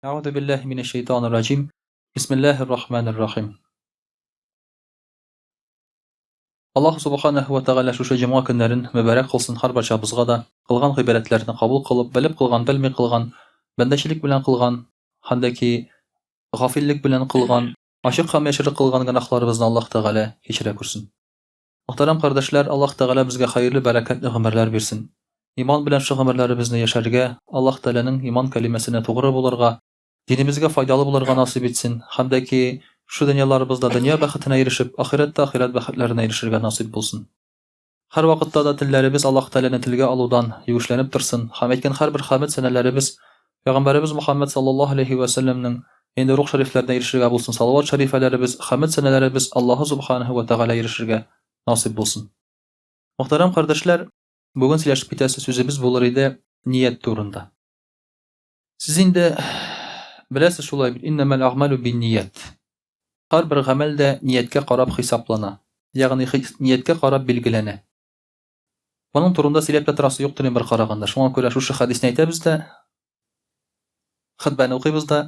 Әгъузу биллаһи минәш шәйтанир раҗим. Бисмиллаһир рахманир рахим. Аллаһ субханаһу ва тәгалә шушы җомга көннәрен мөбарәк кылсын һәрбарчабызга да, кылган гыйбадәтләрне кабул кылып, белеп кылган, белми кылган, бәндәчелек белән кылган, һәм дә ки гафиллек белән кылган, ачык һәм яшерен кылган гөнаһларыбызны Аллаһ Тәгалә кичерә күрсен. Мөхтәрәм кардәшләр, Аллаһ Тәгалә безгә хәерле, бәрәкәтле гомерләр бирсен. Иман белән шул гомерләребезне яшәргә, Аллаһ Тәгаләнең иман кәлимәсенә тугры булырга, динебезгә файдалы булырга насыйп итсен һәм дә ки шушы дөньяларыбызда дөнья бәхетенә ирешеп, ахирәттә ахирәт бәхетләренә ирешергә насыйп булсын. Һәрвакытта да телләребез Аллаһ Тәгаләне телгә алудан юешләнеп торсын һәм әйткән һәрбер хәмед сәнәләребез Пәйгамбәребез Мөхәммәд саллаллаһу алейһи вә сәлләмнең инде рух шәрифләренә ирешергә булсын, салават шәрифәләребез, хәмед сәнәләребез Аллаһу субханаһу вә тәгалә ирешергә насыйп булсын. Мөхтәрәм кардәшләр, бүген сөйләшеп китәсе сүзебез булыр иде ният турында. Сез инде беләсез шулай бит, иннәмәл әгъмалу бинният. Һәрбер гамәл дә нияткә карап хисаплана, ягъни нияткә карап билгеләнә. Моның турында сөйләп тә торасы юктыр инде бер караганда. Шуңа күрә шушы хәдисне әйтәбез дә, хөтбәне укыйбыз да,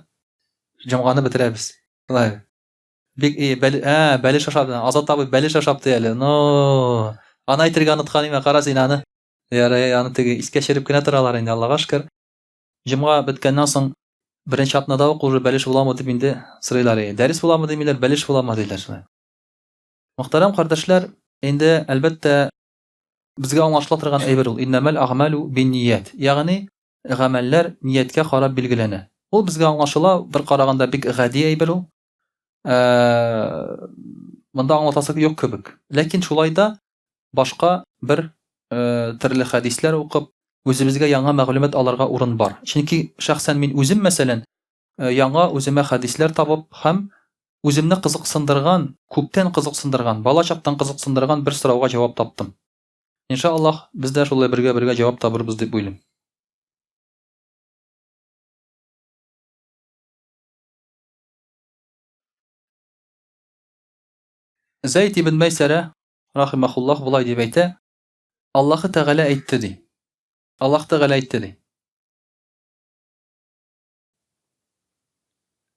җомганы бетерәбез. Шулай. Бик и, бәл, ә, бәлеш ашады. Азат абый бәлеш ашап ди әле. Ну, аны әйтергә оныткан име, кара син аны. Ярый, аны теге искә череп кенә торалар инде, Аллага шөкер. Җомга беткәннән соң беренче атнада ук уже бәлеш буламы дип инде сорыйлар. Дәрес буламы димиләр, бәлеш буламы диләр шулай. Мөхтәрәм кардәшләр, инде, әлбәттә, безгә аңлашыла торган әйбер ул. Иннәмәл әгъмалу бинният. Ягъни, гамәлләр нияткә карап билгеләнә. Ул безгә аңлашыла, бер караганда бик гади әйбер ул. Э, монда аңлатасы юк кебек. Ләкин шулай да башка бер э, төрле хәдисләр укып, үзебезгә яңа мәгълүмат алырга урын бар. Чөнки шәхсән мин үзем, мәсәлән, э, яңа үземә хәдисләр табып һәм үземне кызыксындырган, күптән кызыксындырган, бала чактан кызыксындырган бер сорауга җавап таптым. Иншаллаһ, без дә шулай бергә-бергә җавап табырбыз дип уйлыйм. Зәйд ибн Мәйсәрә, рахимахуллаһ, болай дип әйтә, Аллаһы Тәгалә әйтте ди. Аллаһ Тәгалә әйтте ди.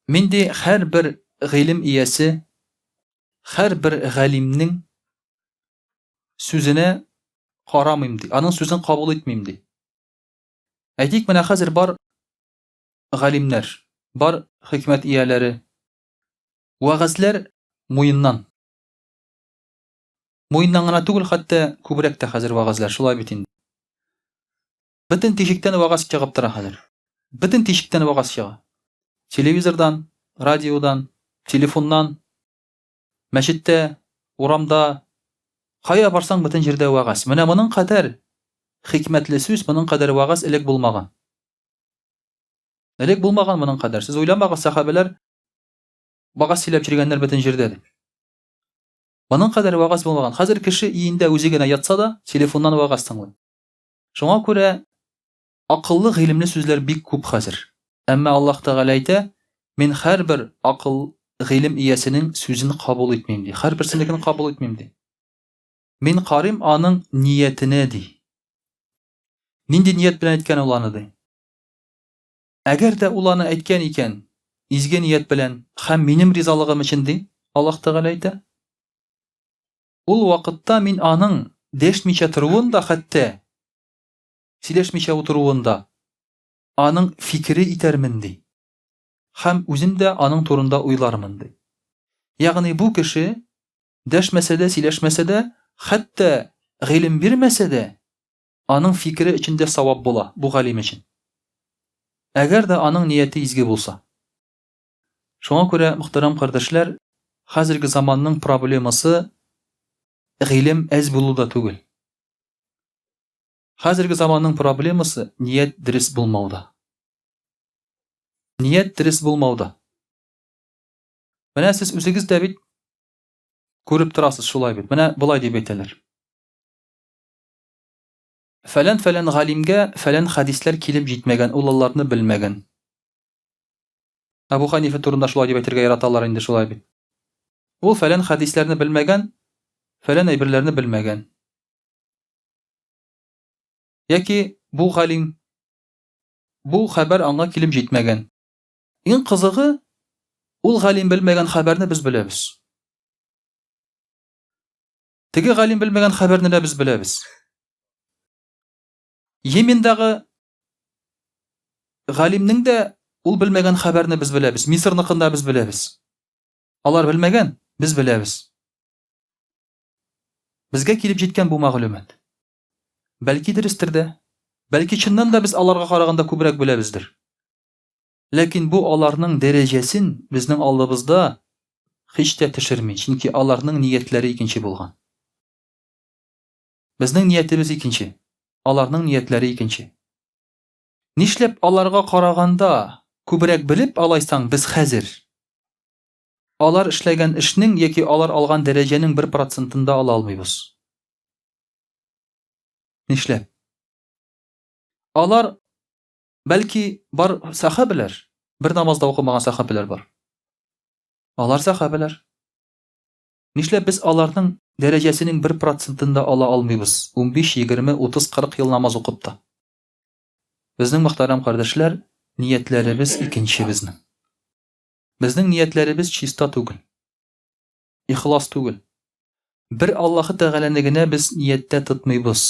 Мин ди һәрбер гыйлем иясе, һәрбер галимнең сүзенә карамыйм ди, аның сүзен кабул итмим ди. Әйтик, менә хәзер бар галимнәр, бар хикмәт ияләре, вәгазьләр муеннан. Муеннан гына түгел, хәтта күбрәк тә хәзер вәгазьләр, шулай бит инде. Бөтен тишектән вәгазь чыгып тора хәзер. Бөтен тишектән вәгазь чыга. Телевизордан, радиодан, телефоннан, мәчеттә, урамда, кая барсаң, бөтен җирдә вәгазь. Менә моның кадәр хикмәтле сүз, моның кадәр вәгазь элек булмаган. Элек булмаган моның кадәр. Сез уйламагыз, сәхабәләр вәгазь сөйләп йөргәннәр бөтен җирдә дип. Моның кадәр вәгазь булмаган. Хәзер кеше өендә үзе генә ятса да, телефоннан вәгазь тыңлый. Шуңа күрә акыллы, гыйлемле сүзләр бик күп хәзер. Әмма Аллаһ Тәгалә әйтә, Мин һәрбер акыл, гыйлем иясенең сүзен кабул итмим, ди. Һәрберсенекен кабул итмим, ди. Мин карыйм аның ниятенә, ди. Нинди ният белән әйткән ул аны, ди. Әгәр дә ул аны әйткән икән, изге ният белән һәм минем ризалыгым өчен, ди, Аллаһ Тәгалә әйтә. Ул вакытта мин аның дәшмичә торуын да, хәтта сөйләшмичә утыруын да аның фикере итәрмен, ди. Һәм үзем дә аның турында уйлармын, ди. Ягъни бу кеше дәшмәсә дә, сөйләшмәсә дә, хәтта гыйлем бирмәсә дә, аның фикере өчен дә савап була бу галим өчен. Әгәр дә аның нияте изге булса. Шуңа күрә, мөхтәрәм кардәшләр, хәзерге заманның проблемасы гыйлем әз булуда түгел. Хәзерге заманның проблемасы ният дөрес булмауда. Ният дөрес булмауда. Менә сез үзегез дә бит күреп торасыз шулай бит. Менә болай дип әйтәләр. Фәлән-фәлән галимгә фәлән хәдисләр килеп җитмәгән, ул аларны белмәгән. Әбу Ханифа турында шулай дип әйтергә яраталар инде шулай бит. Ул фәлән хәдисләрне белмәгән, фәлән әйберләрне белмәгән. Яки бу галим бу хәбәр аңа килеп җитмәгән. Иң кызыгы, ул галим белмәгән хәбәрне без беләбез. Теге галим белмәгән хәбәрне дә без беләбез. Йемендагы галимнең дә ул белмәгән хәбәрне без беләбез. Мисырныкын да без беләбез. Алар белмәгән, без беләбез. Безгә килеп җиткән бу мәгълүмат. Бәлки дөрестер дә. Бәлки чыннан да без аларга караганда күбрәк беләбездер. Ләкин бу аларның дәрәҗәсен безнең алдыбызда һич тә төшерми, чөнки аларның ниятләре икенче булган. Безнең ниятебез икенче, аларның ниятләре икенче. Нишләп аларга караганда күбрәк белеп алайсаң без хәзер алар эшләгән эшнең яки алар алган дәрәҗәнең бер процентын да ала алмыйбыз? Нишләп? Алар Бәлки, бар сәхабәләр, бер намаз да укымаган сәхабәләр бар. Алар сәхабәләр. Нишләп без аларның дәрәҗәсенең бер процентын да ала алмыйбыз? 15, 20, 30, 40 ел намаз укып та. Безнең мөхтәрәм кардәшләр, ниятләребез икенче безнең. Безнең ниятләребез чиста түгел. Ихлас түгел. Бер Аллаһы Тәгаләне генә без нияттә тотмыйбыз.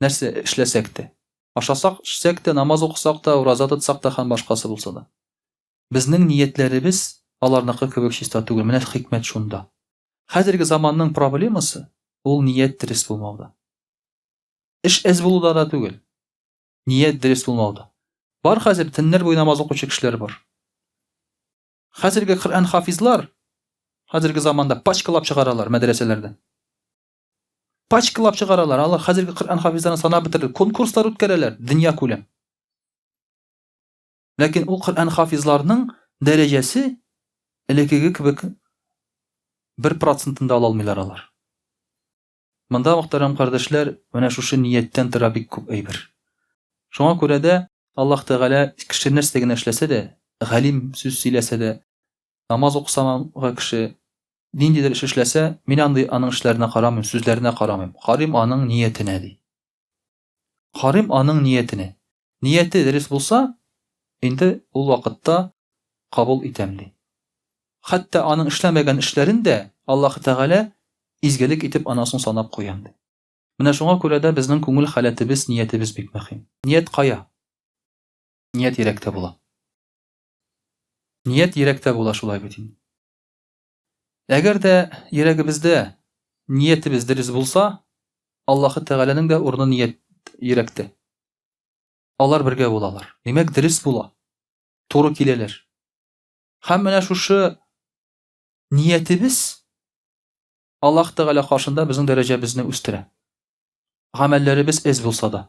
Нәрсә эшләсәк тә. Ашасак, эчсәк тә, намаз укысак та, ураза тотсак та һәм башкасы булса да. Безнең ниятләребез аларныкы кебек чиста түгел. Менә хикмәт шунда. Хәзерге заманның проблемасы ул ният дөрес булмауда. Эш әз булуда да түгел. Ният дөрес булмауда. Бар хәзер төннәр буе намаз укучы кешеләр бар. Хәзерге Коръән хафизлар хәзерге заманда пачкалап чыгаралар мәдрәсәләрдән. Пачкалап чыгаралар. Алар хәзерге Коръән хафизларын санап бетерер. Конкурслар үткәрәләр дөнья күләм. Ләкин ул Коръән хафизларның дәрәҗәсе элеккеге кебек бер процентын да ала алмыйлар алар. Монда, мөхтәрәм кардәшләр, менә шушы нияттән тора бик күп әйбер. Шуңа күрә дә Аллаһ Тәгалә кеше нәрсә генә эшләсә дә, галим сүз сөйләсә дә, намаз укыса кеше, ниндидер эш эшләсә, мин андый аның эшләренә карамыйм, сүзләренә карамыйм. Карыйм аның ниятенә, ди. Карыйм аның ниятенә. Нияте дөрес булса, инде ул вакытта кабул итәм, ди. Хәтта аның эшләмәгән эшләрен дә Аллаһ Тәгалә изгелек итеп аннан соң санап куям, ди. Менә шуңа күрә дә безнең күңел халәтебез, ниятебез бик мөһим. Ният кая? Ният йөрәктә була. Ният йөрәктә була шулай бит инде. Әгәр дә йөрәгебездә ниятебез дөрес булса, Аллаһы Тәгаләнең дә урыны ният йөрәктә. Алар бергә булалар. Димәк, дөрес була. Туры киләләр. Һәм менә шушы ниятебез Аллаһ Тәгалә каршында безнең дәрәҗәбезне үстерә. Гамәлләребез әз булса да.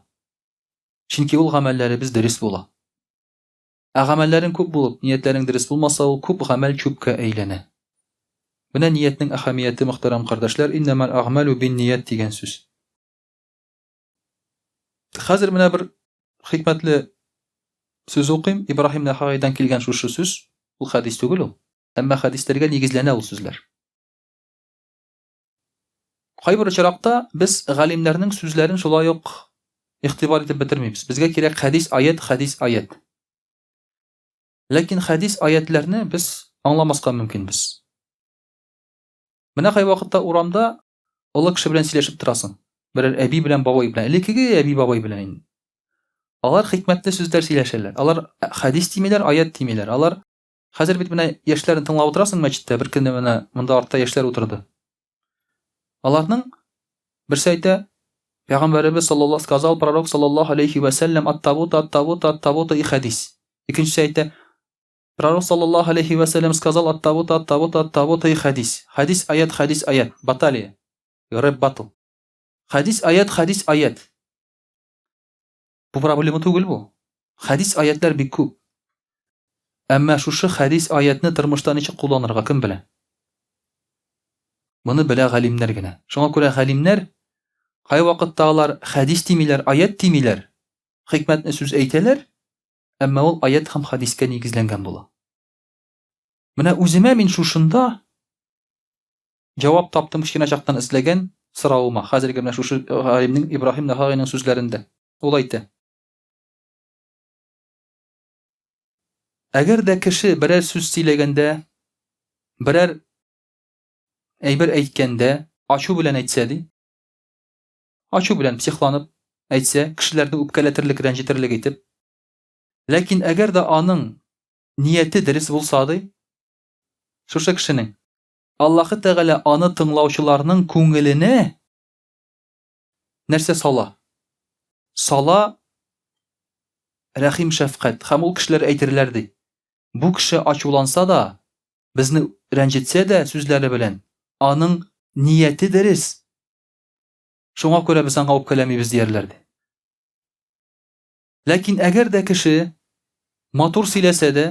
Чөнки ул гамәлләребез дөрес була. Ә гамәлләрең күп булып, ниятләрең дөрес булмаса, ул күп гамәл чүпкә әйләнә. Менә ниятнең әһәмияте, мөхтәрәм кардәшләр, иннәмәл әгъмәлү бинният дигән сүз. Хәзер менә бер хикмәтле сүз укыйм. Ибраһим Нәхагыйдан килгән шушы сүз, ул хәдис түгел ул, әмма хәдисләргә нигезләнә ул сүзләр. Кайбер очракта без галимнәрнең сүзләрен шулай ук игътибар итеп бетермибез. Безгә кирәк хәдис, аят, хәдис, аят. Ләкин хәдис, аятләрне без аңламаска мөмкинбез. Менә кайвакытта урамда олы кеше белән сөйләшеп торасың. Берәр әби белән бабай белән, элеккеге әби бабай белән инде. Алар хикмәтле сүзләр сөйләшәләр. Алар хәдис димиләр, аят димиләр. Алар Хәзер бит менә яшьләрне тыңлап утырасың мәчеттә, бер көнне менә монда артта яшьләр утырды. Аларның берсе әйтә, Пәйгамбәребез саллаллаһу сказал пророк саллаллаһу алейхи ва сәлләм от того-то, от того-то, от того-то и хадис. Икенчесе әйтә, Пророк саллаллаһу алейхи ва сәлләм сказал от того-то, от того-то, от того-то и хадис. Хадис, аят, хадис, аят. Баталия. Рэп батл. Хадис, аят, хадис, аят. Бу проблема түгел бу. Хәдис аятлар бик күп. Әмма шушы хәдис аятны тормышта ничек кулланырга кем белә? Моны белә галимнәр генә. Шуңа күрә галимнәр кайвакытта алар хәдис димиләр, аят димиләр, хикмәтне сүз әйтәләр, әмма ул аят һәм хәдискә нигезләнгән була. Менә үземә мин шушында Җавап таптым кечкенә чактан эзләгән соравыма, хәзерге менә шушы галимнең Ибраһим Нәхагыйның сүзләрендә. Ул әйтә. Әгәр дә кеше берәр сүз сөйләгәндә, берәр әйбер әйткәндә ачу белән әйтсә ди, ачу белән психланып әйтсә, кешеләрне үпкәләтерлек, рәнҗетерлек итеп, ләкин әгәр дә аның нияте дөрес булса ди, шушы кешенең Аллаһы Тәгалә аны тыңлаучыларның күңеленә нәрсә сала? Сала рәхим шәфкать. Һәм ул кешеләр әйтерләр ди. Бу кеше ачуланса да, безне рәнҗетсә дә сүзләре белән, аның нияте дөрес. Шуңа күрә без аңа үпкәләмибез диярләр ди. Ләкин әгәр дә кеше матур сөйләсә дә,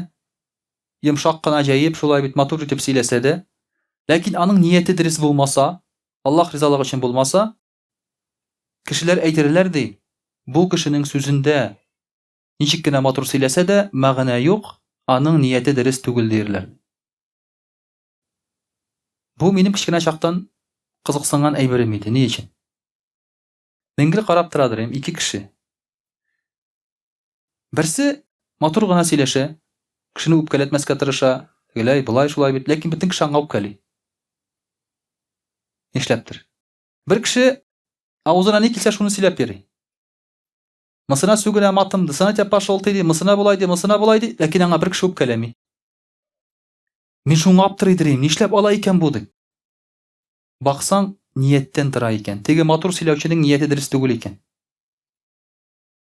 йомшак кына җәеп, шулай бит матур итеп сөйләсә дә, ләкин аның нияте дөрес булмаса, Аллаһ ризалыгы өчен булмаса, кешеләр әйтерләр ди, бу кешенең сүзендә ничек кенә матур сөйләсә дә, мәгънә юк, аның нияте дөрес түгел диерләр. Бу минем кечкенә чактан кызыксынган әйберем иде. Ни өчен? Мин гел карап торадыр идем, ике кеше. Берсе матур гына сөйләшә, кешене үпкәләтмәскә тырыша, тегеләй, болай, шулай бит, ләкин бөтен кеше аңа үпкәли. Нишләптер. Бер кеше авызына ни килсә шуны сөйләп йөри. Мысына сүгенә матым, дысына тә пошел ты ди, мысына болай ди, мысына болай ди, ләкин аңа бер кеше үпкәләми. Мин шуңа аптырый дирим, нишләп алай икән бу дип. Баксаң, нияттән тора икән. Теге матур сөйләүченең нияте дөрес түгел икән.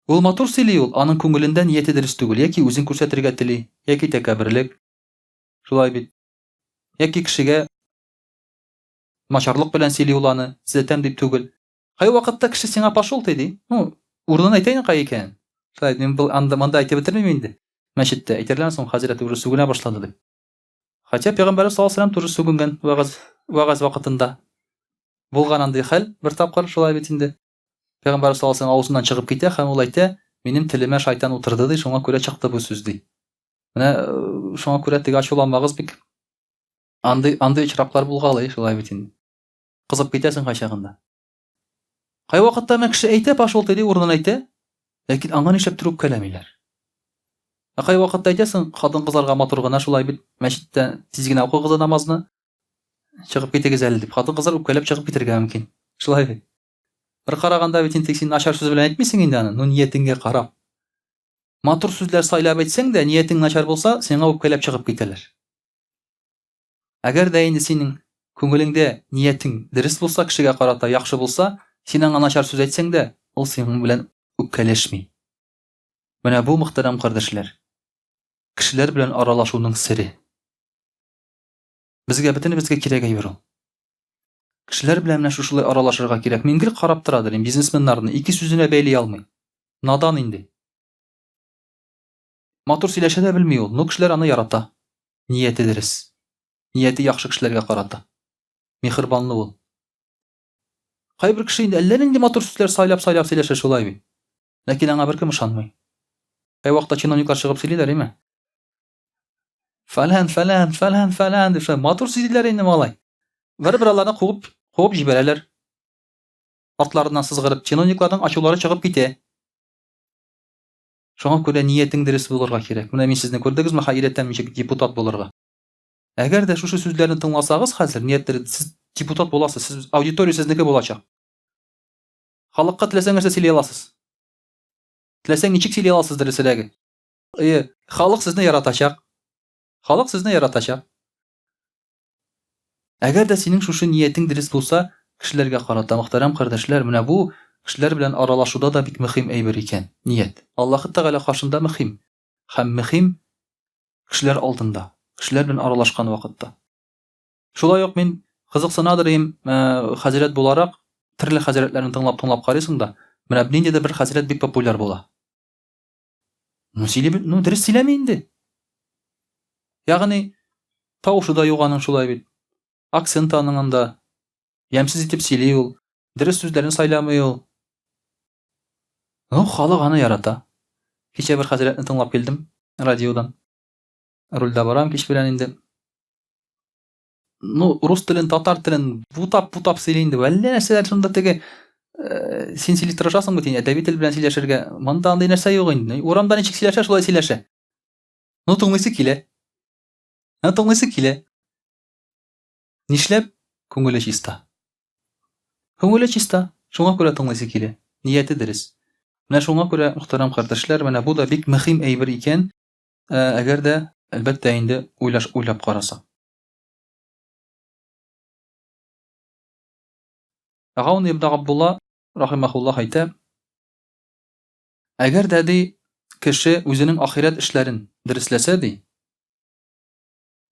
Ул матур сөйли ул, аның күңелендә нияте дөрес түгел, яки үзен күрсәтергә тели, яки тәкәбберлек. Шулай бит. Яки кешегә начарлык белән сөйли ул аны, төзәтәм дип түгел. Кайвакытта кеше сиңа пошел ты ди. Ну, урынын әйтәйен кай икәнен. Шулай мин был анда монда әйтеп бетермим инде. Мәчеттә әйтерләр соң хәзрәт уже сүгенә башлады дип. Хотя пәйгамбәрбез саллаллаһу алейһи тоже сүгенгән вәгазь вәгазь вакытында. Булган андый хәл бер тапкыр шулай бит инде. Пәйгамбәр саллаллаһу алейһи авызыннан чыгып китә һәм ул әйтә, минем телемә шайтан утырды ди, шуңа күрә чыкты бу сүз ди. Менә э, шуңа күрә теге ачуланмагыз бик. Андый андый очраклар булгалый шулай бит инде. Кызып китәсең кайчагында. Кайвакытта менә кеше әйтә, пошел ты ди, урынын әйтә, ләкин аңа нишләптер үпкәләмиләр. Ә кайвакытта әйтәсең, хатын-кызларга матур гына шулай бит, мәчеттә тиз генә укыгыз намазны, чыгып китегез әле дип. Хатын-кызлар үпкәләп чыгып китәргә мөмкин. Шулай бит. Бер караганда бит инде син начар сүз белән әйтмисең инде аны, ну ниятеңгә карап. Матур сүзләр сайлап әйтсәң дә, ниятең начар булса, сиңа үпкәләп чыгып китәләр. Әгәр дә инде синең күңелеңдә ниятең дөрес булса, кешегә карата яхшы булса, син аңа начар сүз әйтсәң дә, ул синең белән үпкәләшми. Менә бу, мөхтәрәм кардәшләр, кешеләр белән аралашуның сере. Безгә бөтенебезгә кирәк әйбер ул. Кешеләр белән менә шушылай аралашырга кирәк. Мин гел карап тора дим, бизнесменнарны ике сүзенә бәйли алмый. Надан инде. Матур сөйләшә дә белми ул, но кешеләр аны ярата. Нияте дөрес. Нияте яхшы кешеләргә карата. Михербанлы ул. Кайбер кеше инде әллә нинди матур сүзләр сайлап-сайлап сөйләшә шулай бит. Ләкин аңа беркем ышанмый. Кайвакытта чиновниклар чыгып сөйлиләр, име? Фәлән, фәлән, фәлән, фәлән дип шулай матур сөйлиләр инде малай. Бер-бер аларны куып, куып җибәрәләр. Артларыннан сызгырып, чиновникларның ачулары чыгып китә. Шуңа күрә ниятең дөрес булырга кирәк. Менә мин сезне күрдегезме, ха өйрәтәм ничек депутат булырга. Әгәр дә шушы сүзләрне тыңласагыз хәзер, ниятләре сез депутат буласыз, сез аудитория сезнеке булачак. Халыкка теләсәң нәрсә сөйли аласыз. Теләсәң ничек сөйли аласыз дөресрәге. Э, халык сезне яратачак. Халык сезне яратачак. Әгәр дә синең шушы ниятең дөрес булса, кешеләргә карата, мөхтәрәм кардәшләр, менә бу кешеләр белән аралашуда да бик мөхим әйбер икән, ният. Аллаһы Тәгалә каршында мөхим һәм мөхим кешеләр алдында, кешеләр белән аралашкан вакытта. Шулай ук мин кызыксынадыр идем, хәзрәт буларак, төрле хәзрәтләрне тыңлап-тыңлап карыйсың да, менә ниндидер бер хәзрәт бик популяр була. Ну, сөйли, ну, дөрес сөйләми инде. Ягъни, тавышы да юк аның шулай бит. Акцент аның анда. Ямьсез итеп сөйли ул. Дөрес сүзләрне сайламый ул. Ну, халык аны ярата. Кичә бер хәзрәтне тыңлап килдем радиодан. Рульдә барам кич белән инде. Ну, рус телен, татар телен бутап-бутап сөйли инде. Әллә нәрсәләр шунда теге э, син сөйли тырышасың бит инде, әдәби тел белән сөйләшергә. Монда андый нәрсә юк инде. Урамда ничек сөйләшә, шулай сөйләшә. Ну, тыңлыйсы килә. Ну, тыңлыйсы килә. Нишләп? Күңеле чиста. Күңеле чиста. Шуңа күрә тыңлыйсы килә. Нияте дөрес. Менә шуңа күрә, мөхтәрәм кардәшләр, менә бу да бик мөһим әйбер икән, э, әгәр дә, әлбәттә инде, уйлаш, уйлап карасаң. Гаун ибн Габдулла рахимахуллах әйтә, әгәр дә ди кеше үзенең ахирәт эшләрен дөресләсә ди,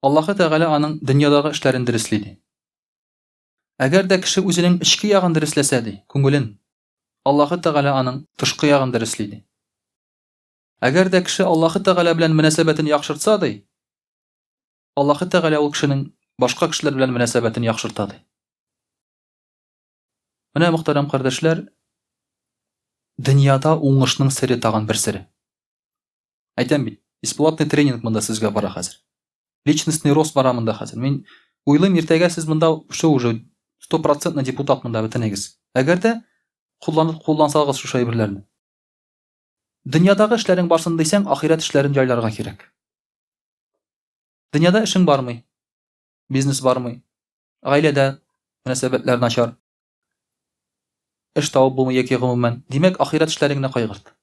Аллаһы Тәгалә аның дөньядагы эшләрен дөресли ди. Әгәр дә кеше үзенең эчке ягын дөресләсә ди, күңелен, Аллаһы Тәгалә аның тышкы ягын дөресли ди. Әгәр дә кеше Аллаһы Тәгалә белән мөнәсәбәтен яхшыртса ди, Аллаһы Тәгалә ул кешенең башка кешеләр белән мөнәсәбәтен яхшырта ди. Менә, мөхтәрәм кардәшләр, дөньяда уңышның сере тагын бер сере. Әйтәм бит, бесплатный тренинг монда сезгә бара хәзер. Личностный рост бара монда хәзер. Мин уйлыйм, иртәгә сез монда все уже стопроцентный депутат монда бөтенегез. Әгәр дә кулланып куллансагыз шушы әйберләрне. Дөньядагы эшләрең барсын дисәң, ахирәт эшләрен җайларга кирәк. Дөньяда эшең бармый, бизнес бармый, гаиләдә мөнәсәбәтләр начар, эш табып булмый яки гомумән. Димәк, ахирәт эшләреңне кайгырт.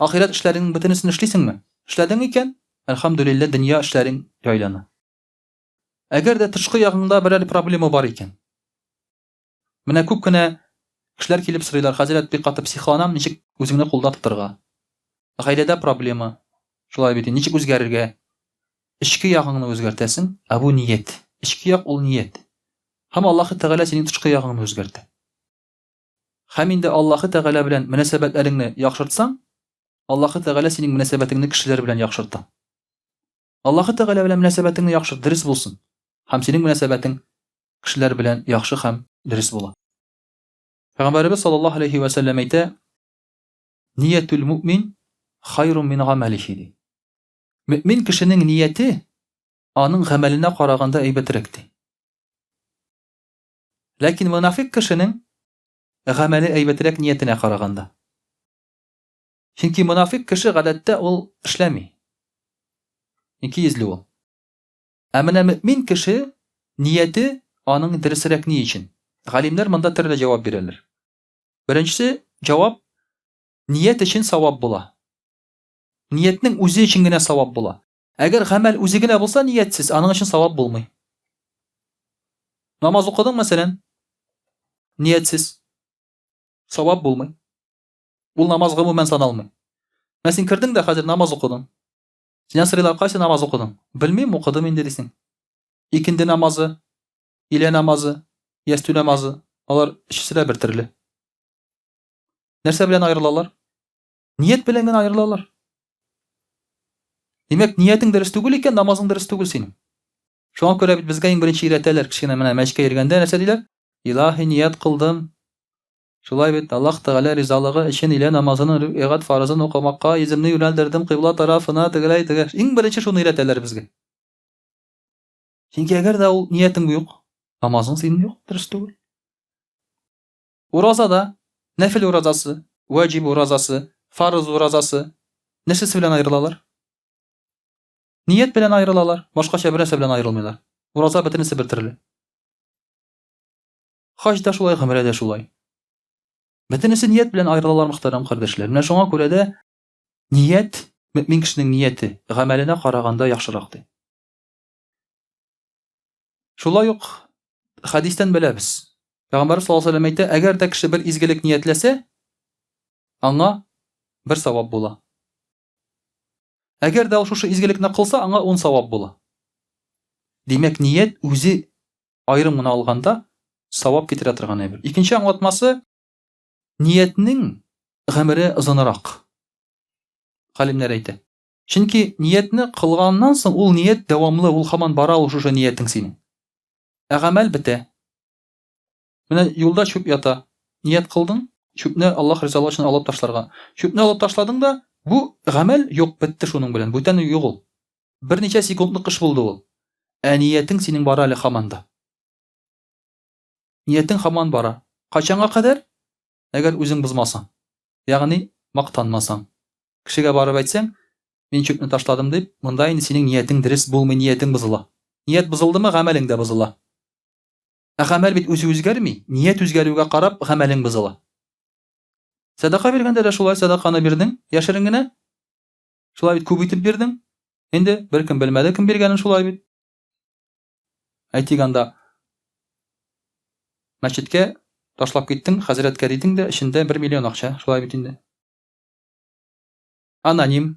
Ахирәт эшләреңнең бөтенесен эшлисеңме? Эшләдең икән, әлхәмдүлилләһ, дөнья эшләрең җайлана. Әгәр дә тышкы ягыңда берәр проблема бар икән, Менә күп кенә кешеләр килеп сорыйлар, хәзрәт, бик каты психланам, ничек үзеңне кулда тотырга? Гаиләдә проблема. Шулай бит, ничек үзгәрергә? Эчке ягыңны үзгәртәсең, ә бу ният. Эчке як ул ният. Һәм Аллаһы Тәгалә синең тышкы ягыңны үзгәртә. Һәм инде Аллаһы Тәгалә белән мөнәсәбәтләреңне яхшыртсаң, Аллаһы Тәгалә синең мөнәсәбәтеңне кешеләр белән яхшырта. Аллаһы Тәгалә белән мөнәсәбәтеңне яхшырт, дөрес булсын. Һәм синең мөнәсәбәтең кешеләр белән яхшы һәм дөрес була. Пәйгамбәребез саллаллаһу алейхи ва сәлләм әйтә, Ниятул муъмин хайрун мин гамәлихи ди. Мөмин кешенең нияте аның гамәленә караганда әйбәтрәк ди. Ләкин монафик кешенең гамәле әйбәтрәк ниятенә караганда. Чөнки монафик кеше гадәттә ул эшләми. Икейөзле ул. Ә менә мөэмин кеше нияте аның дөресрәк ни өчен? Галимнәр монда төрле җавап бирәләр. Беренчесе җавап, ният өчен савап була. Ниятнең үзе өчен генә савап була. Әгәр гамәл үзе генә булса ниятсез, аның өчен савап булмый. Намаз укыдың, мәсәлән, ниятсез, савап булмый. Ул намаз гомумән саналмый. Менә син кердең дә хәзер намаз укыдың. Синнән сорыйлар, кайсы намаз укыдың? Белмим, укыдым инде дисең. Икенде намазы, илә намазы, ястү намазы, алар өчесе дә бер төрле. Нәрсә белән аерылалар? Ният белән генә аерылалар. Димәк, ниятең дөрес түгел икән, намазың дөрес түгел синең. Шуңа күрә бит безгә иң беренче өйрәтәләр, кечкенә менә мәчкә йөргәндә нәрсә диләр? Илаһи ният кылдым, Шулай бит, Аллаһ Тәгалә ризалыгы өчен өйлә намазының рөкәгать фарызын укымакка йөземне юнәлдердем кыйбла тарафына, тегеләй, тегә. Иң беренче шуны өйрәтәләр безгә. Чөнки әгәр дә ул ниятең юк, намазың синең юк, дөрес түгел. Ураза да, нәфил уразасы, ваҗиб уразасы, фарыз уразасы нәрсәсе белән аерылалар? Ният белән аерылалар, башкача бернәрсә белән аерылмыйлар. Ураза бөтенесе бер төрле. Хаҗ да шулай, гомрә дә шулай. Бөтенесе ният белән аерылалар, мөхтәрәм кардәшләр. Менә шуңа күрә дә ният, мөмин кешенең нияте гамәленә караганда яхшырак ди. Шулай ук хәдистән беләбез. Пәйгамбәр саллаллаһу алейһи вәсәлләм әйтә, әгәр дә кеше бер изгелек ниятләсә, аңа бер савап була. Әгәр дә ул шушы изгелекне кылса, аңа ун савап була. Димәк, ният үзе аерым гына алганда, савап китерә торган әйбер. Икенче аңлатмасы, ниятнең гомере озынрак. Галимнәр әйтә. Чөнки ниятне кылганнан соң ул ният дәвамлы, ул һаман бара ул шушы ниятең синең. Ә гамәл бетә. Менә юлда чүп ята. Ният кылдың, чүпне Аллаһ ризалыгы өчен алып ташларга. Чүпне алып ташладың да, бу гамәл юк, бетте шуның белән. Бүтән юк ул. Берничә секундлык эш булды ул. Ә ниятең синең бара әле һаман да. Ниятең һаман бара. Кайчанга кадәр? Әгәр үзең бозмасаң. Ягъни, мактанмасаң. Кешегә барып әйтсәң, Мин чүпне ташладым дип, монда инде синең ниятең дөрес булмый, ниятең бозыла. Ният бозылдымы, гамәлең дә бозыла. Ә гамәл бит үзе үзгәрми, ният үзгәрүгә карап гамәлең бозыла. Сәдака биргәндә дә шулай сәдаканы бирдең, яшерен генә. Шулай бит күп итеп бирдең. Инде беркем белмәде кем биргәнен шулай бит. Әйтик анда мәчеткә ташлап киттең, хәзрәткә дидең дә, эчендә 1 миллион акча, шулай бит инде. Аноним,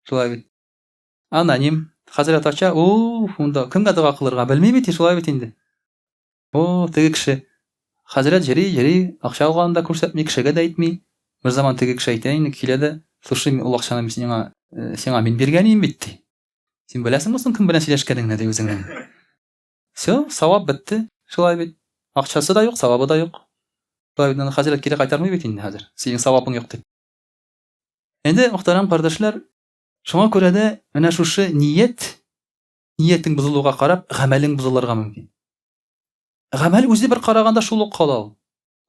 шулай бит. Аноним. Хәзрәт ача, о, монда кемгә дога кылырга белми бит, шулай бит инде. О, теге кеше. Хәзрәт җыри, җыри, акча алганын да күрсәтми, кешегә дә әйтми. Бер заман теге кеше әйтә инде, килә дә, слушай, ул акчаны мин сиңа, э, сиңа мин биргән идем бит, ди. Син беләсеңме соң кем белән сөйләшкәнеңне, ди үзеңнең. Все, савап бетте, шулай бит. Акчасы да юк, савабы да юк. Шулай бит, хәзрәт кире кайтармый бит инде хәзер. Синең савабың юк дип. Инде, мөхтәрәм кардәшләр, шуңа күрә дә менә шушы ният, ниятең бозылуга карап, гамәлең бозылырга мөмкин. Гамәл үзе бер караганда шул ук кала ул.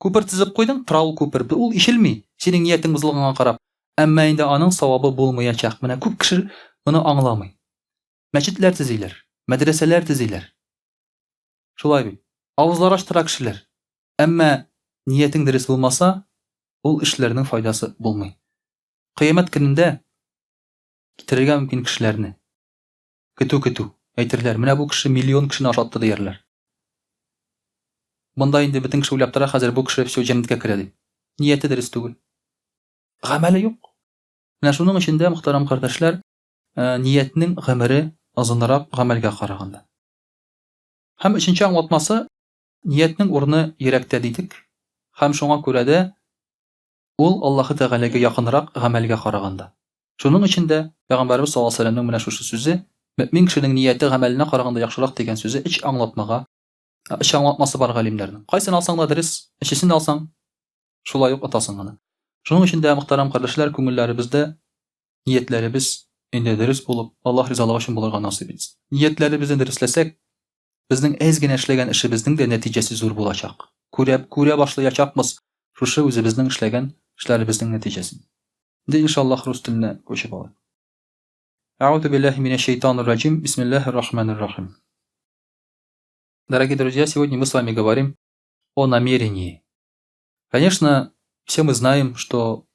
Күпер төзеп куйдың, тора ул күпер. Ул ишелми, синең ниятең бозылганга карап. Әмма инде аның савабы булмаячак. Менә күп кеше моны аңламый. Мәчетләр төзиләр, мәдрәсәләр төзиләр. Шулай бит. Авызлар ачтыра кешеләр. Әмма ниятең дөрес булмаса, ул эшләрнең файдасы булмый. Кыямәт көнендә китерергә мөмкин кешеләрне. Көтү-көтү әйтерләр, менә бу кеше миллион кешене ашатты диярләр. Монда инде бөтен кеше уйлап тора, хәзер бу кеше все җәннәткә керә дип. Нияте дөрес түгел. Гамәле юк. Менә шуның өчен дә, мөхтәрәм кардәшләр, э, ниятнең гомере озынрак гамәлгә караганда. Һәм өченче аңлатмасы, Ниятнең урыны йөрәктә дидек, һәм шуңа күрә дә ул Аллаһы Тәгаләгә якынрак гамәлгә караганда. Шуның өчен дә Пәйгамбәребез саллаллаһу галәйһи ва сәлләмнең менә шушы сүзе, Мөэмин кешенең нияте гамәленә караганда яхшырак дигән сүзе өч аңлатмага, өч аңлатмасы бар галимнәрнең. Кайсын алсаң да дөрес, өчесен дә алсаң, шулай ук отасың гына. Шуның өчен дә, мөхтәрәм кардәшләр, күңелләребездә ниятләребез инде дөрес булып, Аллаһ ризалыгы өчен булырга насыйп итсен. Ниятләребезне дөресләсәк, Безнең әз генә эшләгән эшебезнең дә нәтиҗәсе зур булачак. Күрә, күрә башлаячакбыз шушы үзебезнең эшләгән эшләребезнең нәтиҗәсен. Инде иншаллаһ рус теленә күчеп алыйк. Әгъузу биллаһи минәш шәйтанир раҗим. Бисмиллаһир рахманир рахим. Дорогие друзья, сегодня мы с вами говорим о намерении. Конечно, все мы знаем, что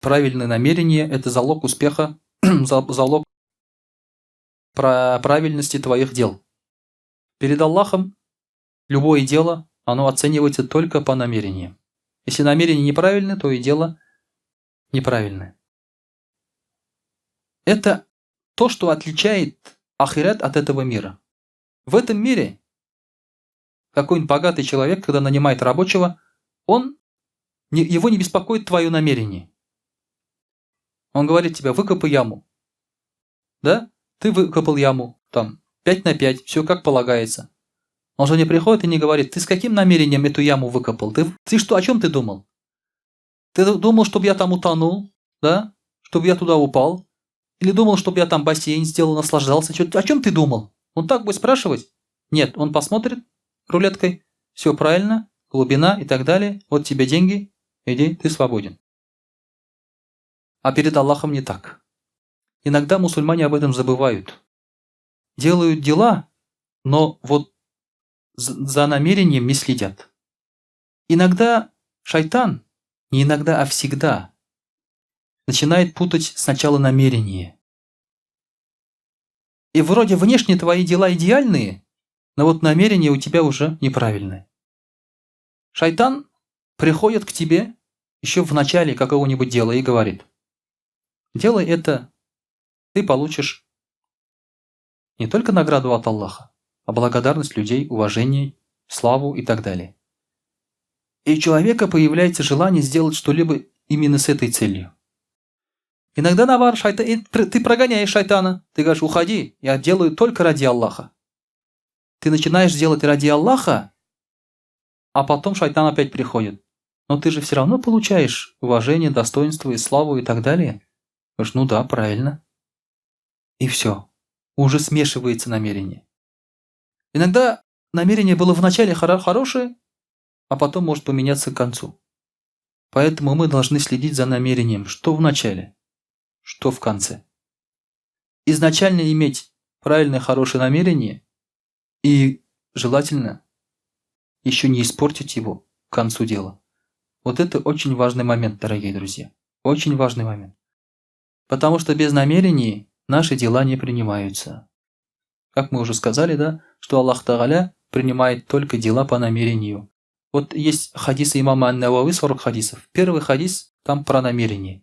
правильное намерение – это залог успеха, залог правильности твоих дел. Перед Аллахом любое дело, оно оценивается только по намерениям. Если намерение неправильное, то и дело неправильное. Это то, что отличает ахират от этого мира. В этом мире какой-нибудь богатый человек, когда нанимает рабочего, он, его не беспокоит твое намерение. Он говорит тебе, выкопай яму. Да? Ты выкопал яму, там, 5 на 5, все как полагается. Он же не приходит и не говорит, ты с каким намерением эту яму выкопал? Ты, ты что, о чем ты думал? Ты думал, чтобы я там утонул, да? Чтобы я туда упал? Или думал, чтобы я там бассейн сделал, наслаждался? О чем ты думал? Он так будет спрашивать? Нет, он посмотрит рулеткой, все правильно, глубина и так далее. Вот тебе деньги, иди, ты свободен. А перед Аллахом не так. Иногда мусульмане об этом забывают. Делают дела, но вот за намерением не следят. Иногда шайтан, не иногда, а всегда, начинает путать сначала намерение. И вроде внешне твои дела идеальные, но вот намерения у тебя уже неправильные. Шайтан приходит к тебе еще в начале какого-нибудь дела и говорит, делай это, ты получишь не только награду от Аллаха, а благодарность людей, уважение, славу и так далее. И у человека появляется желание сделать что-либо именно с этой целью. Иногда наоборот, шайтан, ты прогоняешь шайтана. Ты говоришь, уходи, я делаю только ради Аллаха. Ты начинаешь делать ради Аллаха, а потом шайтан опять приходит. Но ты же все равно получаешь уважение, достоинство и славу и так далее. Говоришь, ну да, правильно. И все. Уже смешивается намерение. Иногда намерение было вначале хорошее, а потом может поменяться к концу. Поэтому мы должны следить за намерением, что в начале, что в конце. Изначально иметь правильное, хорошее намерение и желательно еще не испортить его к концу дела. Вот это очень важный момент, дорогие друзья. Очень важный момент. Потому что без намерений наши дела не принимаются. Как мы уже сказали, да, что Аллах Тагаля принимает только дела по намерению. Вот есть хадисы имама Ан-Навави, 40 хадисов. Первый хадис там про намерение.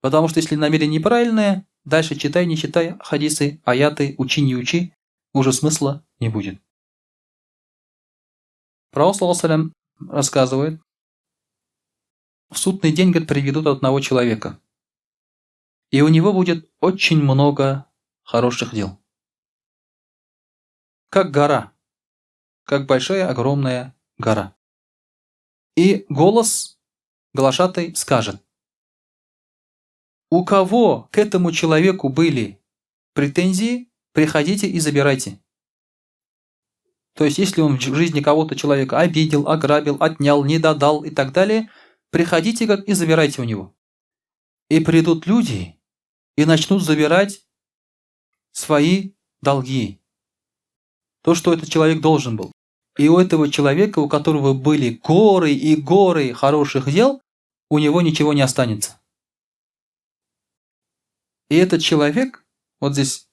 Потому что если намерение неправильное, дальше читай, не читай хадисы, аяты, учи, не учи, уже смысла не будет. Пророк, саллаллаху рассказывает, в судный день, говорит, приведут одного человека. И у него будет очень много хороших дел. Как гора. Как большая, огромная гора. И голос глашатай скажет, у кого к этому человеку были претензии, приходите и забирайте. То есть, если он в жизни кого-то человека обидел, ограбил, отнял, не додал и так далее, приходите как и забирайте у него. И придут люди и начнут забирать свои долги. То, что этот человек должен был. И у этого человека, у которого были горы и горы хороших дел, у него ничего не останется. И этот человек, вот здесь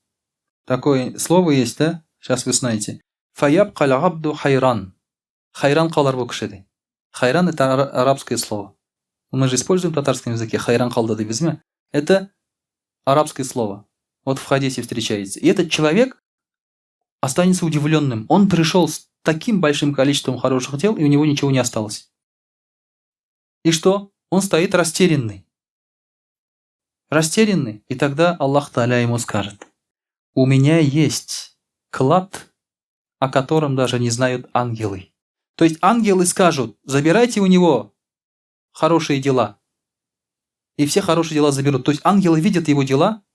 такое слово есть, да? Сейчас вы знаете. فيبقى العبد حيران. Хәйран калыр бу кеше ди. Хәйран это арабское слово. Мы же используем в татарском языке хәйран калды дибезме? Это арабское слово. Вот в хадисе встречается. И этот человек останется удивленным. Он пришел с таким большим количеством хороших дел, и у него ничего не осталось. И что? Он стоит растерянный. Растерянный. И тогда Аллах Тааля ему скажет: у меня есть клад, о котором даже не знают ангелы. То есть ангелы скажут: забирайте у него хорошие дела. И все хорошие дела заберут. То есть ангелы видят его дела,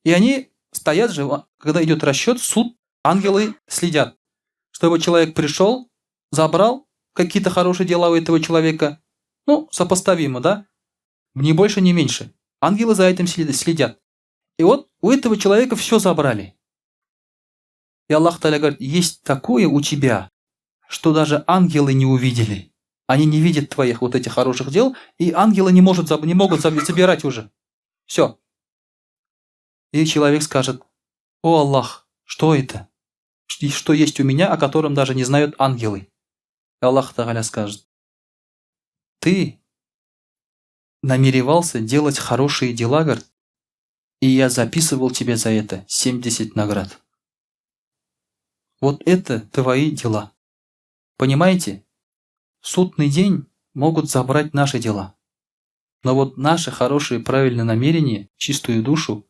и они стоят же, когда идет расчет, суд, ангелы следят, чтобы человек пришел, забрал какие-то хорошие дела у этого человека, ну, сопоставимо, да? Ни больше, ни меньше. Ангелы за этим следят. И вот у этого человека все забрали. И Аллах Тааля говорит: есть такое у тебя, что даже ангелы не увидели. Они не видят твоих вот этих хороших дел, и ангелы не могут забирать уже. Все. И человек скажет: о Аллах, что это? Что есть у меня, о котором даже не знают ангелы? И Аллах Тааля скажет: ты намеревался делать хорошие дела, говорит, и я записывал тебе за это 70 наград. Вот это твои дела. Понимаете? В судный день могут забрать наши дела. Но вот наши хорошие, правильные намерения, чистую душу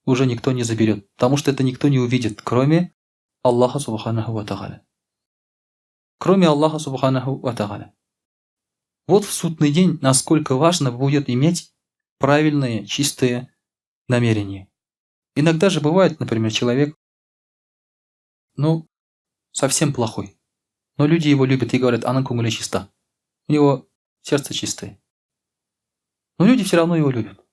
уже никто не заберет. Потому что это никто не увидит, кроме Аллаха Субханаху ва Тааля. Кроме Аллаха Субханаху ва Тааля. Вот в судный день насколько важно будет иметь правильные, чистые намерения. Иногда же бывает, например, человек, ну, совсем плохой. Но люди его любят и говорят: аның күңеле чиста. У него сердце чистое. Но люди все равно его любят.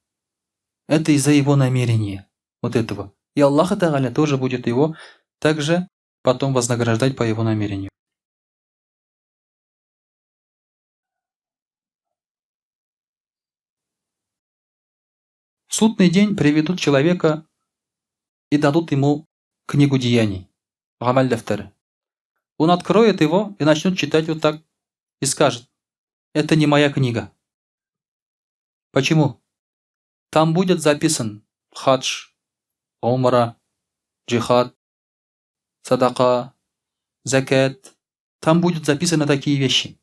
Это из-за его намерения, вот этого. И Аллах Тааля тоже будет его также потом вознаграждать по его намерению. В судный день приведут человека и дадут ему книгу деяний, Гамәл дәфтәре. Он откроет его и начнет читать вот так и скажет: это не моя книга. Почему? Там будет записан хадж, умра, джихад, садака, закят. Там будут записаны такие вещи.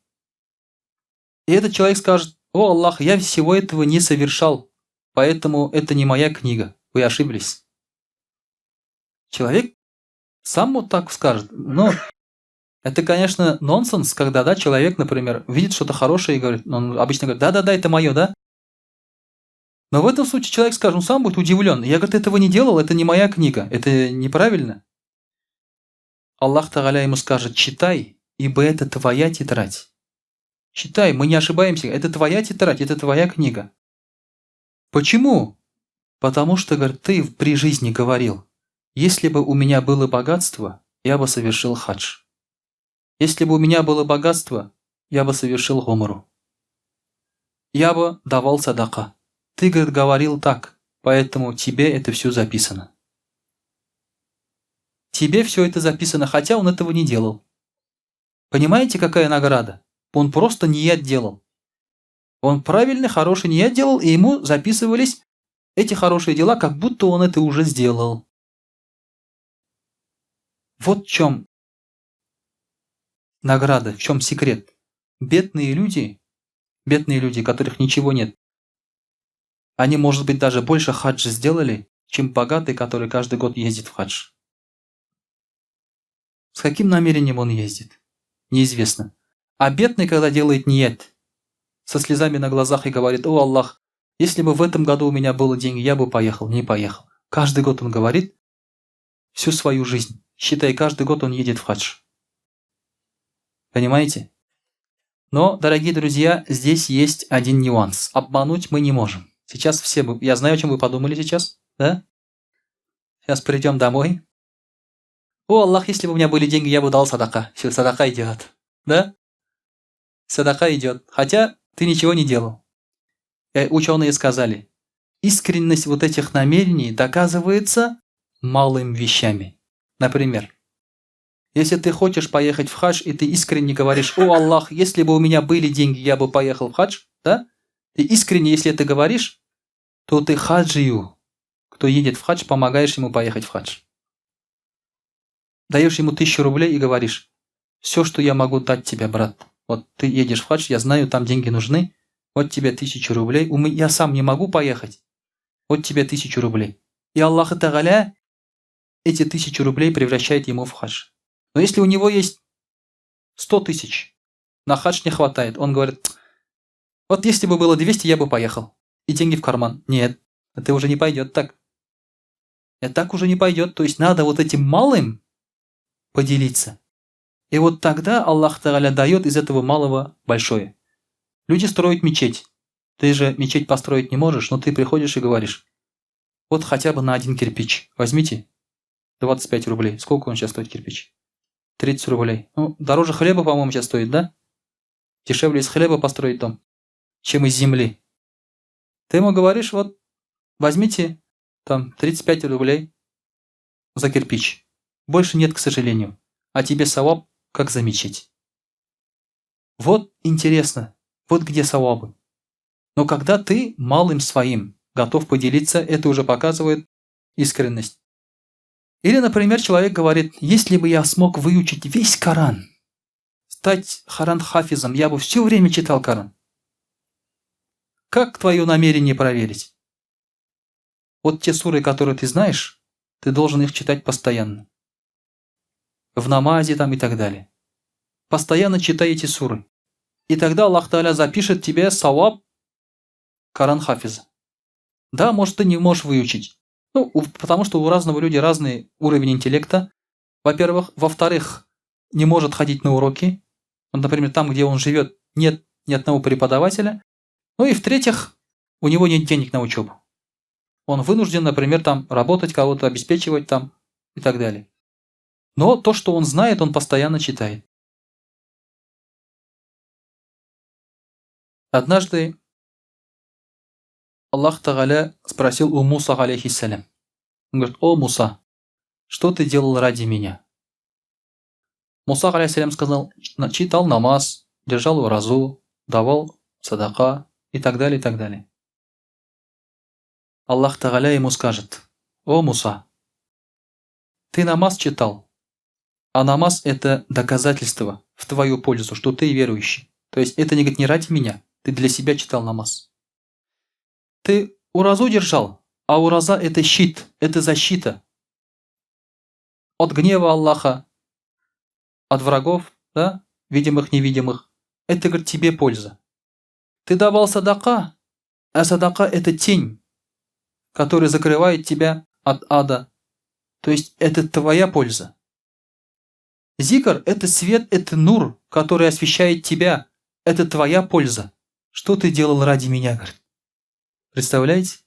И этот человек скажет: о Аллах, я всего этого не совершал, поэтому это не моя книга, вы ошиблись. Человек сам вот так скажет. Но это, конечно, нонсенс, когда, да, человек, например, видит что-то хорошее и говорит, он обычно говорит: да-да-да, это мое, да? Но в этом случае человек скажет, он сам будет удивлен. Я, говорит, этого не делал, это не моя книга, это неправильно. Аллах Тааля ему скажет: читай, ибо это твоя тетрадь. Читай, мы не ошибаемся, это твоя тетрадь, это твоя книга. Почему? Потому что, говорит, ты при жизни говорил, если бы у меня было богатство, я бы совершил хадж. Если бы у меня было богатство, я бы совершил гумру. Я бы давал садака. Ты, говорит, говорил так, поэтому тебе это все записано. Тебе все это записано, хотя он этого не делал. Понимаете, какая награда? Он просто ният делал. Он правильный, хороший ният делал, и ему записывались эти хорошие дела, как будто он это уже сделал. Вот в чем награда, в чем секрет. Бедные люди, бедные люди, которых ничего нет, они, может быть, даже больше хаджа сделали, чем богатый, который каждый год ездит в хадж. С каким намерением он ездит? Неизвестно. А бедный, когда делает ният, со слезами на глазах и говорит, о Аллах, если бы в этом году у меня было деньги, я бы поехал, не поехал. Каждый год он говорит, всю свою жизнь. Считай, каждый год он едет в хадж. Понимаете? Но, дорогие друзья, здесь есть один нюанс. Обмануть мы не можем. Сейчас все... Я знаю, о чем вы подумали сейчас, да? Сейчас придем домой. О, Аллах, если бы у меня были деньги, я бы дал садака. Все, садака идет. Да? Садака идет. Хотя ты ничего не делал. Ученые сказали, искренность вот этих намерений доказывается малыми вещами. Например, если ты хочешь поехать в хадж, и ты искренне говоришь, о Аллах, если бы у меня были деньги, я бы поехал в хадж, да? Ты искренне, если это говоришь, то ты хаджию, кто едет в хадж, помогаешь ему поехать в хадж. Даешь ему 1000 рублей и говоришь, все, что я могу дать тебе, брат. Вот ты едешь в хадж, я знаю, там деньги нужны, вот тебе 1000 рублей, я сам не могу поехать, вот тебе 1000 рублей. И Аллах Тагаля эти 1000 рублей превращает ему в хадж. Но если у него есть 100 тысяч, на хадж не хватает, он говорит, вот если бы было 200, я бы поехал. И деньги в карман. Нет, это уже не пойдет так. Это так уже не пойдет. То есть надо вот этим малым поделиться. И вот тогда Аллах Тагаля дает из этого малого большое. Люди строят мечеть. Ты же мечеть построить не можешь, но ты приходишь и говоришь, вот хотя бы на один кирпич. Возьмите 25 рублей. Сколько он сейчас стоит кирпич? 30 рублей. Ну, дороже хлеба, по-моему, сейчас стоит, да? Дешевле из хлеба построить дом, чем из земли. Ты ему говоришь, вот возьмите там 35 рублей за кирпич. Больше нет, к сожалению. А тебе саваб, как за мечеть. Вот интересно, вот где савабы. Но когда ты малым своим готов поделиться, это уже показывает искренность. Или, например, человек говорит, если бы я смог выучить весь Коран, стать Коран-хафизом, я бы все время читал Коран. Как твое намерение проверить? Вот те суры, которые ты знаешь, ты должен их читать постоянно. В намазе там и так далее. Постоянно читай эти суры. И тогда Аллах Тааля запишет тебе саваб Коран-хафиза. Да, может, ты не можешь выучить. Ну, потому что у разного люди разный уровень интеллекта. Во-первых. Во-вторых, не может ходить на уроки. Он, например, там, где он живет, нет ни одного преподавателя. Ну и в-третьих, у него нет денег на учебу. Он вынужден, например, там работать, кого-то обеспечивать там и так далее. Но то, что он знает, он постоянно читает. Однажды Аллах Тагаля спросил у Муса, алейхиссалям. Он говорит, о Муса, что ты делал ради меня? Муса, алейхиссалям, сказал, читал намаз, держал уразу, давал садака и так далее, и так далее. Аллах Тагаля ему скажет, о Муса, ты намаз читал, а намаз это доказательство в твою пользу, что ты верующий. То есть это не, говорит, не ради меня, ты для себя читал намаз. Ты уразу держал, а ураза это щит, это защита от гнева Аллаха, от врагов, да, видимых, невидимых. Это, говорит, тебе польза. Ты давал садака, а садака это тень, которая закрывает тебя от ада. То есть это твоя польза. Зикр – это свет, это нур, который освещает тебя. Это твоя польза. Что ты делал ради меня, говорит. Представляете?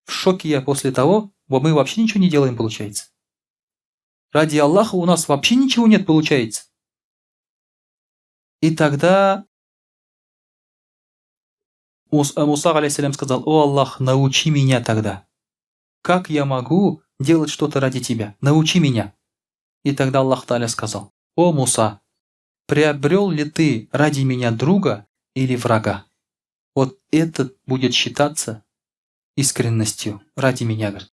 В шоке я после того, мы вообще ничего не делаем, получается. Ради Аллаха у нас вообще ничего нет, получается. И тогда Муса, алейхиссалям, сказал: «О Аллах, научи меня тогда. Как я могу делать что-то ради тебя? Научи меня». И тогда Аллах Тааля сказал: «О Муса, приобрел ли ты ради меня друга или врага? Вот это будет считаться искренностью ради меня», говорит.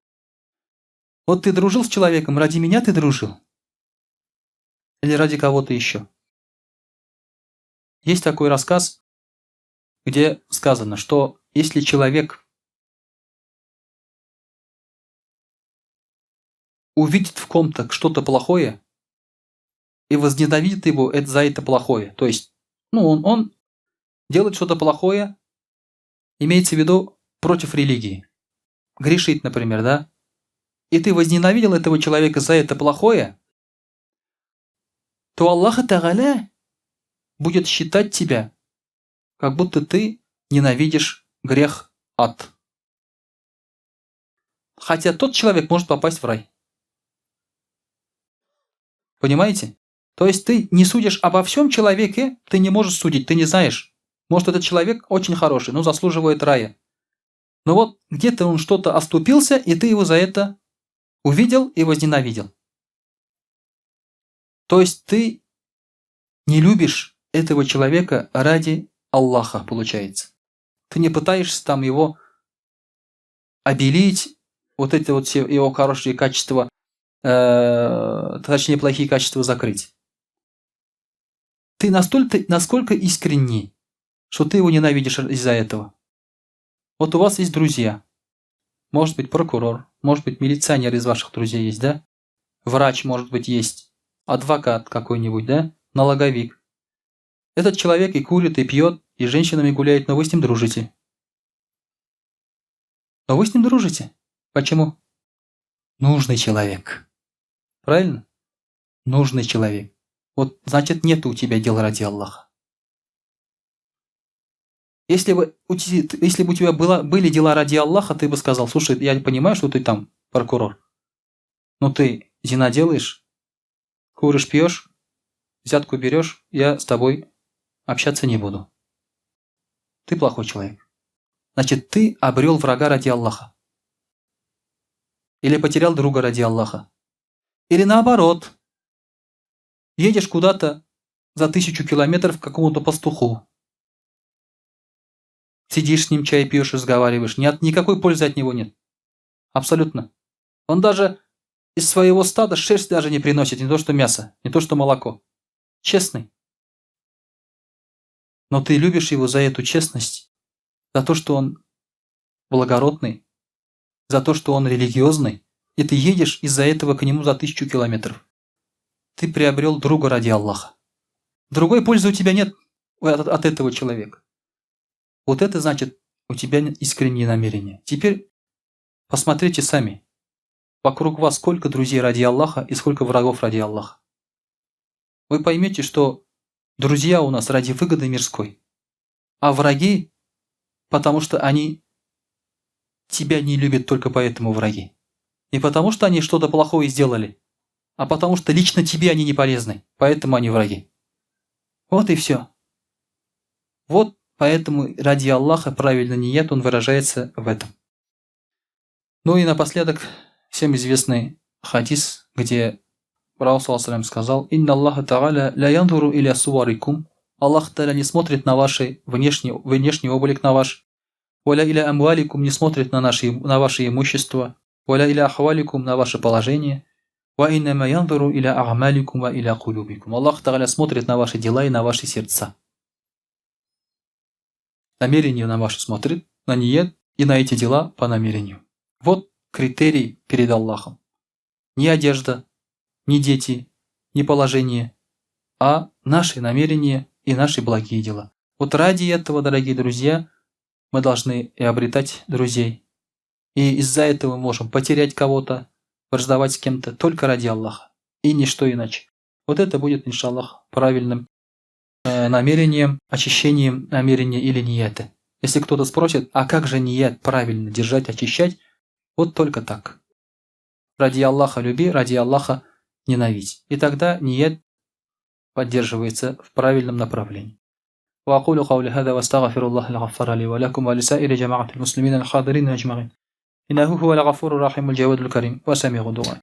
Вот ты дружил с человеком, ради меня ты дружил? Или ради кого-то еще? Есть такой рассказ, где сказано, что если человек увидит в ком-то что-то плохое и возненавидит его за это плохое, то есть, ну, он делает что-то плохое, имеется в виду против религии, грешит, например, да, и ты возненавидел этого человека за это плохое, то Аллах Тааля будет считать тебя, как будто ты ненавидишь грех ад. Хотя тот человек может попасть в рай. Понимаете? То есть ты не судишь обо всем человеке, ты не можешь судить, ты не знаешь. Может, этот человек очень хороший, но заслуживает рая. Но вот где-то он что-то оступился, и ты его за это увидел и возненавидел. То есть ты не любишь этого человека ради Аллаха, получается. Ты не пытаешься там его обелить, вот эти вот все его хорошие качества, точнее плохие качества закрыть. Ты настолько, насколько искренний, что ты его ненавидишь из-за этого. Вот у вас есть друзья. Может быть, прокурор, может быть, милиционер из ваших друзей есть, да? Врач, может быть, есть. Адвокат какой-нибудь, да? Налоговик. Этот человек и курит, и пьет, и с женщинами гуляет, но вы с ним дружите. Но вы с ним дружите. Почему? Нужный человек. Правильно? Нужный человек. Вот значит, нет у тебя дел ради Аллаха. Если бы у тебя были дела ради Аллаха, ты бы сказал: «Слушай, я понимаю, что ты там прокурор, но ты зина делаешь, куришь, пьешь, взятку берешь, я с тобой общаться не буду. Ты плохой человек». Значит, ты обрел врага ради Аллаха. Или потерял друга ради Аллаха. Или наоборот, едешь куда-то за 1000 километров к какому-то пастуху. Сидишь с ним, чай пьешь, разговариваешь. Нет, никакой пользы от него нет. Абсолютно. Он даже из своего стада шерсть даже не приносит, не то что мясо, не то что молоко. Честный. Но ты любишь его за эту честность, за то, что он благородный, за то, что он религиозный, и ты едешь из-за этого к нему за 1000 километров. Ты приобрел друга ради Аллаха. Другой пользы у тебя нет от этого человека. Вот это значит, у тебя искренние намерения. Теперь посмотрите сами. Вокруг вас сколько друзей ради Аллаха и сколько врагов ради Аллаха. Вы поймете, что друзья у нас ради выгоды мирской, а враги, потому что они тебя не любят, только поэтому враги. Не потому, что они что-то плохое сделали, а потому что лично тебе они не полезны, поэтому они враги. Вот и все. Вот поэтому ради Аллаха правильно ният, он выражается в этом. Ну и напоследок всем известный хадис, где Пророк сказал: «إن الله تعالى لا ينظر إلى صوركم». Аллах Та'аля не смотрит на ваши внешний облик на ваш. ولا إلى أموالكم, не смотрит на ваше имущество. ولا إلى أحوالكم, на ваше положение. وإنما ينظر إلى أعمالكم وإلى قلوبكم. Аллах Та'аля смотрит на ваши дела и на ваши сердца. Намерение на ваше смотрит, на ниет и на эти дела по намерению. Вот критерий перед Аллахом. Не одежда, не дети, не положение, а наши намерения и наши благие дела. Вот ради этого, дорогие друзья, мы должны и обретать друзей. И из-за этого мы можем потерять кого-то, враждовать с кем-то только ради Аллаха. И ничто иначе. Вот это будет, иншаллах, правильным намерением, очищением намерения или нията. Если кто-то спросит, а как же ният правильно держать, очищать, Вот только так. Ради Аллаха люби, ради Аллаха ненавидь. И тогда ният поддерживается в правильном направлении. وأقول قولي هذا واستغفر الله الغفار لي ولكم ولسائر جماعة المسلمين الحاضرين أجمعين إنه هو الغفور الرحيم الجواد الكريم وسميع الدعاء.